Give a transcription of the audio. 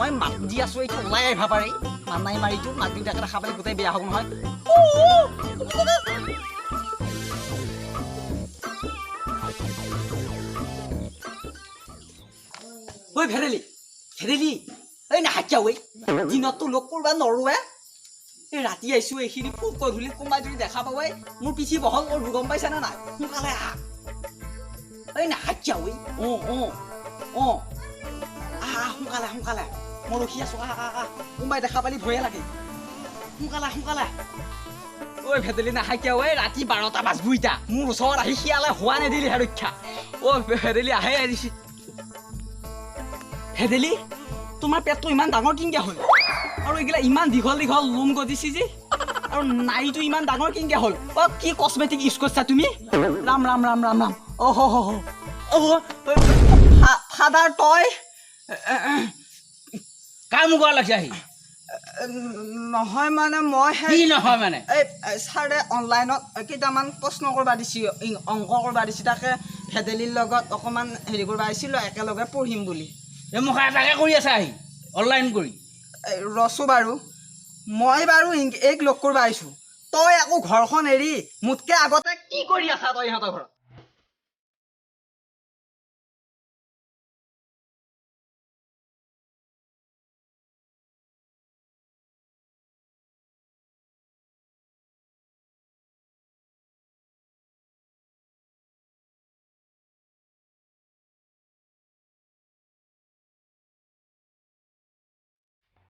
মই মাত দি আছো, এইটো ওলাই আহিব পাৰে। মানাই মাৰিটো মাক দেউতাকে দেখা পালে গোটেই বেয়া হ'ব নহয়। ঐ ভেৰেলি, ভেৰেলি, এই নাহাকিয়া ঐ। দিনততো লগ কৰবা নৰোৱে, এই ৰাতি আহিছো। এইখিনি খুব গধূলি কোনোবাই যদি দেখা পাৱে, মোৰ পিঠি বহল কৰবো, গম পাইছা নে নাই? সোনকালে আহ। এই নাহাকিয়া ঐ। অঁ অঁ অঁ, আহ আহ, সোনকালে সোনকালে, মই ৰখি আছো। আহ আহ আহ, কোনোবাই দেখা পালি ভয়ে লাগে। সোনকালে সোনকালে। ঐ ভেদেলি, নাহাকিয়া ঐ। ৰাতি 12টা বাজবো ইতা। মোৰ ওচৰত আহি শিয়ালে হোৱা নিদিলিহে ৰক্ষা। ঐ ভেদেলি, আহে আহিছে। ভেদেলি, তোমাৰ পেটটো ইমান ডাঙৰ কিনকে হ'ল? আৰু এইগিলা ইমান দীঘল দীঘল লোম গজিছে যে, আৰু নাড়ীটো ইমান ডাঙৰ কিনকে হ'ল? অ, কি কচমেটিক ইউজ কৰিছা তুমি? ৰাম ৰাম ৰাম ৰাম ৰাম। অ হ হ হ, অ ফাদাৰ, তই? কাৰ মুখৰ লাগছে আহি? নহয় মানে মই কি নহয় মানে? এই ছাৰে অনলাইনত কেইটামান প্ৰশ্ন কৰিব দিছে, অংক কৰিব দিছে, তাকে ভেদেলিৰ লগত অকণমান হেৰি কৰিব আহিছিলোঁ, একেলগে পঢ়িম বুলি। এই মুখা এটাকে কৰি আছে আহি অনলাইন কৰি? এই, ৰচো বাৰু, মই বাৰু এইক লগ কৰিব আহিছোঁ। তই আকৌ ঘৰখন এৰি মোতকে আগতে কি কৰি আছা তই ইহঁতৰ ঘৰত?